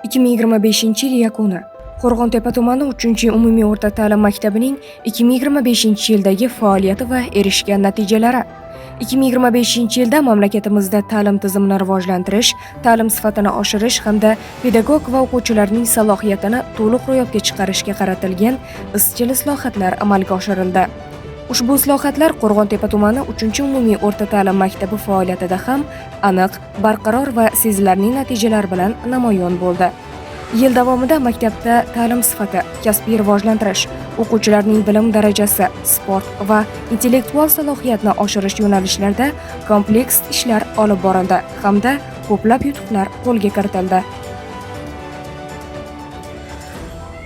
2025 yil yakuni. Qo'rg'ontepa tumani 3-umumiy o'rta ta'lim maktabining 2025-yildagi faoliyati va erishgan natijalari. 2025-yilda mamlakatimizda ta'lim tizimini rivojlantirish, ta'lim sifatini oshirish hamda pedagog va o'quvchilarning salohiyatini to'liq ro'yobga chiqarishga qaratilgan izchil islohotlar amalga oshirildi. Ushbu islohotlar Qo'rg'ontepa tumani 3-umumiy o'rta ta'lim maktabi faoliyatida ham aniq, barqaror va sezilarli natijalar bilan namoyon bo'ldi. Yil davomida maktabda ta'lim sifati, kasbiy rivojlantirish, o'quvchilarning bilim darajasi, sport va intellektual salohiyatni oshirish yo'nalishlarida kompleks ishlar olib borildi hamda ko'plab yutuqlar qo'lga kiritildi.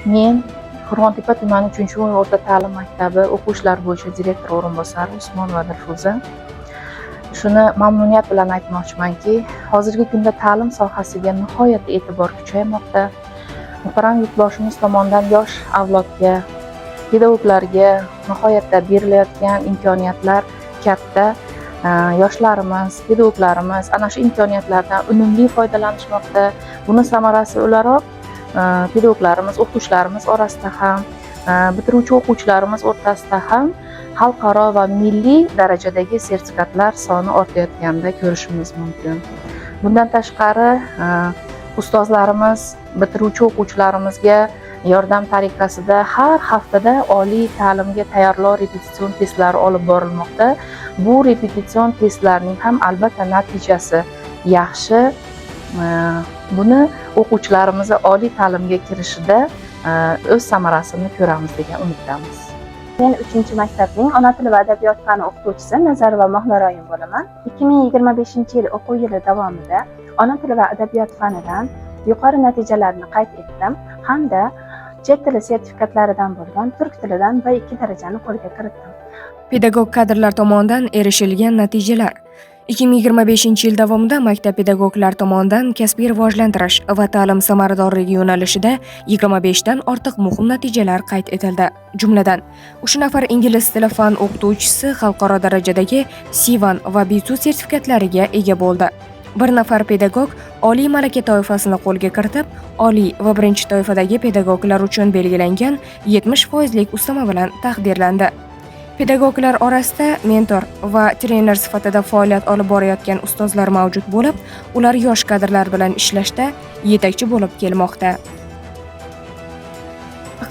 Men Qo'rg'ontepa tumani 3-umumiy o'rta ta'lim maktabi o'quv ishlari bo'yicha direktor o'rinbosari Usmonova Dilfuza. Shuni mamnuniyat bilan aytmoqchimanki, hozirgi kunda ta'lim sohasiga nihoyatda e'tibor kuchaymoqda. Muhtaram yurtboshimiz tomonidan yosh avlodga, pedagoglarga nihoyatda berilayotgan imkoniyatlar katta. Yoshlarimiz, pedagoglarimiz ana shu imkoniyatlardan unumli foydalanishmoqda. Buni samarasi o'laroq pedagoglarimiz, o'qituvchilarimiz orasida ham, bitiruvchi o'quvchilarimiz o'rtasida ham xalqaro va milliy darajadagi sertifikatlar soni ortayotganida ko'rishimiz mumkin. Bundan tashqari, ustozlarimiz bitiruvchi o'quvchilarimizga yordam tariqasida har haftada oliy ta'limga tayyorlov repetitsion testlari olib borilmoqda. Bu repetitsion testlarning ham albatta natijasi yaxshi. Buni o'quvchilarimiz oliy ta'limga kirishida o'z samarasini ko'ramiz degan umiddamiz. Men 3-maktabning ona tili va adabiyot fani o'qituvchisi Nazarova Mohnaroyim bo'laman. 2025-yil o'quv yili davomida ona tili va adabiyot fanidan yuqori natijalarni qayd etdim hamda chet tili sertifikatlaridan bo'lgan turk tilidan B2 darajani qo'lga kiritdim. Pedagog kadrlar tomonidan erishilgan natijalar. 2025-yil davomida maktab pedagoglar tomonidan kasbiy rivojlantirish va ta'lim samaradorligi yo'nalishida 25 dan ortiq muhim natijalar qayd etildi. Jumladan, 3 nafar ingliz tili fan o'qituvchisi xalqaro darajadagi C1 va B2 sertifikatlariga ega bo'ldi. Bir nafar pedagog oliy malaka toifasini qo'lga kiritib, oliy va birinchi toifadagi pedagoglar uchun belgilangan 70 foizlik ustama bilan taqdirlandi. Pedagoglar orasida mentor va trener sifatida faoliyat olib borayotgan ustozlar mavjud bo'lib, ular yosh kadrlar bilan ishlashda yetakchi bo'lib kelmoqda.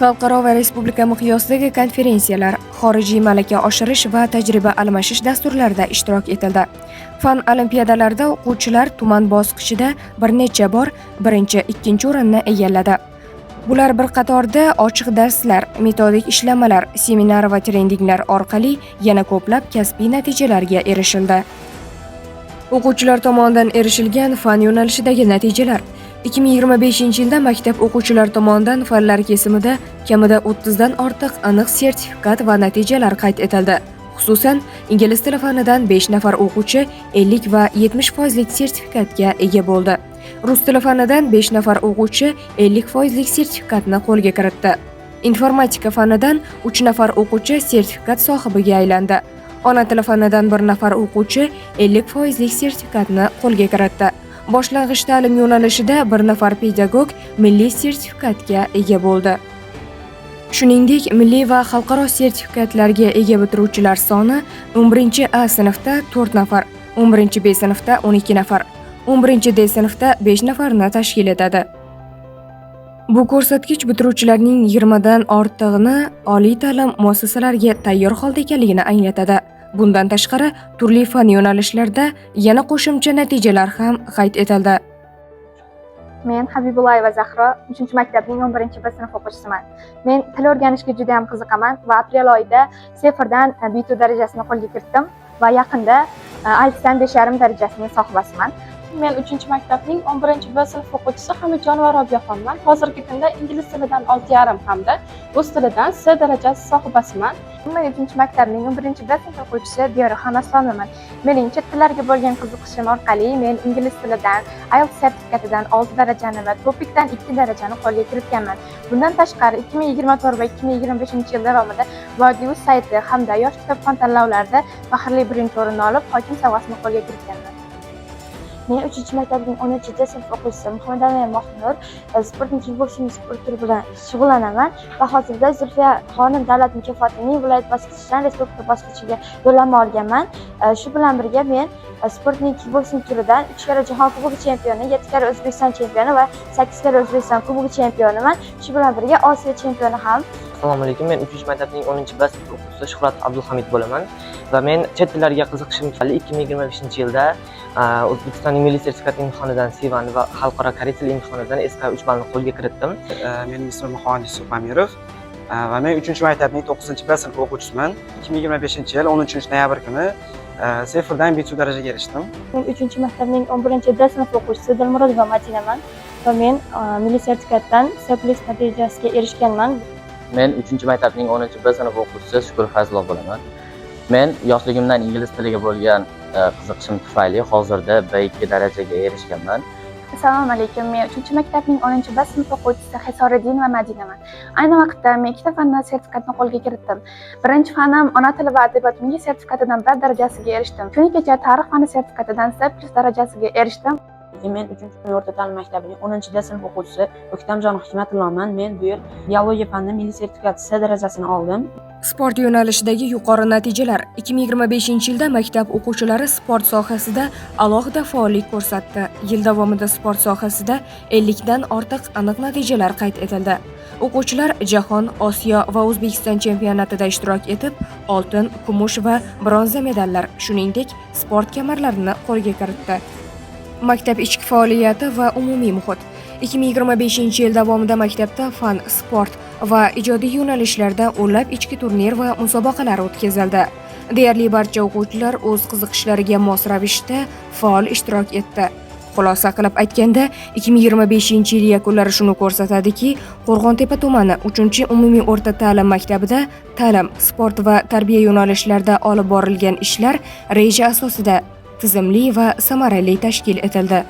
Xalqaro va respublika miqyosidagi konferensiyalar, xorijiy malaka oshirish va tajriba almashish dasturlarida ishtirok etildi. Fan olimpiadalarida o'quvchilar tuman bosqichida bir necha bor birinchi, ikkinchi o'rinni egalladi. Bular bir qatorda ochiq darslar, metodik ishlanmalar, seminar va treninglar orqali yana ko'plab kasbiy natijalarga erishildi. O'quvchilar tomonidan erishilgan fan yo'nalishidagi natijalar. 2025-yilda maktab o'quvchilar tomonidan fanlar kesimida kamida 30 dan ortiq aniq sertifikat va natijalar qayd etildi. Xususan, ingliz tili fanidan 5 nafar o'quvchi 50 va 70 foizlik sertifikatga ega bo'ldi. Rus tili fanidan 5 nafar o'quvchi 50 foizlik sertifikatni qo'lga kiritdi. Informatika fanidan 3 nafar o'quvchi sertifikat sohibiga aylandi. Ona tili fanidan 1 nafar o'quvchi 50 foizlik sertifikatni qo'lga kiritdi. Boshlang'ich ta'lim yo'nalishida 1 nafar pedagog milliy sertifikatga ega bo'ldi. Shuningdek, milliy va xalqaro sertifikatlarga ega bitiruvchilar soni 11 A sinfda 4 nafar, 11 B sinfda 12 nafar, 11 D sinfda 5 nafarni tashkil etadi. Bu ko'rsatkich bitiruvchilarning 20 dan ortig'ini oliy ta'lim muassasalariga tayyor holda ekanligini anglatadi. Bundan tashqari, turli fan yo'nalishlarida yana qo'shimcha natijalar ham qayd etildi. Men Habibullayeva Zahro, 3-maktabning 11 B sinf o'quvchisiman. Men til o'rganishga juda ham qiziqaman va aprel oyida C1 dan B2 darajasini qo'lga kiritdim va yaqinda IELTSdan 5,5 darajasining sohibasiman. Men 3-maktabning 11 B sinf o'quvchisi Hamidjonova Robiyaxonman. Hozirgi kunda ingliz tilidan 6,5 hamda rus tilidan C darajasi sohibasiman. Men 3-maktabning 11 B sinf o'quvchisi Diyoraxon Aslonovaman. Mening chet tillarga bo'lgan qiziqishim orqali men ingliz tilidan IELTS sertifikatidan 6 darajani va TOPIKdan 2 darajani qo'lga kiritganman. Bundan tashqari, 2024 va 2025 yil davomida Vodius sayti hamda Yosh kitobxon tanlovlarida faxrli birinchi o'rinni olib, hokim sovg'asini qo'lga kiritganman. Men 3-maktabning 10-D sinf o'quvchisi Muhammadali Mohnur, sportning kickboksing sport turi bilan shug'ullanaman va hozirda Zulfiya xonim davlat mukofotining viloyat bosqichidan respublika bosqichiga yo'llanma olganman. Shu bilan birga men sportning kickboksing turidan 3 karra Jahon Kubogi chempioni, 7 karra O'zbekiston chempioni va 8 karra O'zbekiston Kubogi chempioniman. Shu bilan birga Osiyo chempioni ham. Assalomu alaykum. Men 3-maktabning 10-B sinf o'quvchisi Shuhrat Abdulhamid bo'laman va men chet tillariga qiziqishim tufayli 2025-yilda O'zbekistonning milliy sertifikat imtihonidan C1 va xalqaro koreys tili imtihonidan SK3 ballni qo'lga kiritdim. Mening ismim Muhammad Yusuf Amirov va men 3-maktabning 9-B sinf o'quvchisiman. 2025-yil 13 noyabr kuni C0dan B2 darajaga erishdim. Men 3-maktabning 11-D sinf o'quvchisi Dilmurodova Madinaman va men milliy sertifikatdan C+ natijasiga erishganman. Men 3-maktabning 10-B sinf o'quvchisi Shukur Fazilov bo'laman. Men yoshligimdan ingliz tiliga bo'lgan qiziqishim tufayli hozirda B2 darajaga erishganman. Assalomu alaykum. Men 3-maktabning 10-B sinf o'quvchisi Hisoriddinova Madinaman. Ayni vaqtda men ikkita fandan sertifikatni qo'lga kiritdim. Birinchi fanim ona tili va adabiyot milliy sertifikatidan B darajasiga erishdim. Kuni kecha tarix fani sertifikatidan C+ darajasiga erishdim. Men 3 o'rta ta'lim maktabining 10-D sinf o'quvchisi O'ktamjon Hikmatulloman. Men bu yil biologiya fanidan milliy sertifikat C darajasini oldim. Sport yo'nalishidagi yuqori natijalar. 2025-yilda maktab o'quvchilari sport sohasida alohida faollik ko'rsatdi. Yil davomida sport sohasida 50 dan ortiq aniq natijalar qayd etildi. O'quvchilar jahon, Osiyo va O'zbekiston chempionatida ishtirok etib, oltin, kumush va bronza medallar, shuningdek, sport kamarlarini qo'lga kiritdi. Maktab ichki faoliyati va umumiy muhit. 2025-yil davomida maktabda fan, sport va ijodiy yo'nalishlarda o'nlab ichki turnir va musobaqalar o'tkazildi. Deyarli barcha o'quvchilar o'z qiziqishlariga mos ravishda faol ishtirok etdi. Xulosa qilib aytganda, 2025-yil yakunlari shuni ko'rsatadiki, Qo'rg'ontepa tumani 3-umumiy o'rta ta'lim maktabida ta'lim, sport va tarbiya yo'nalishlarida olib borilgan ishlar reja asosida tizimli va samarali tashkil etildi.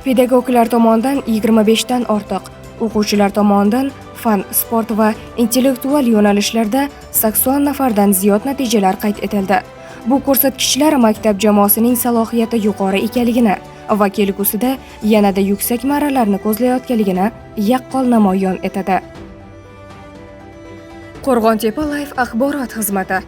Pedagoglar tomonidan 25 dan ortiq, o'quvchilar tomonidan fan, sport va intellektual yo'nalishlarda 80 nafardan ziyod natijalar qayd etildi. Bu ko'rsatkichlar maktab jamoasining salohiyati yuqori ekanligini va kelgusida yanada yuksak marralarni ko'zlayotganligini yaqqol namoyon etadi. Qo'rg'ontepa Live axborot xizmati.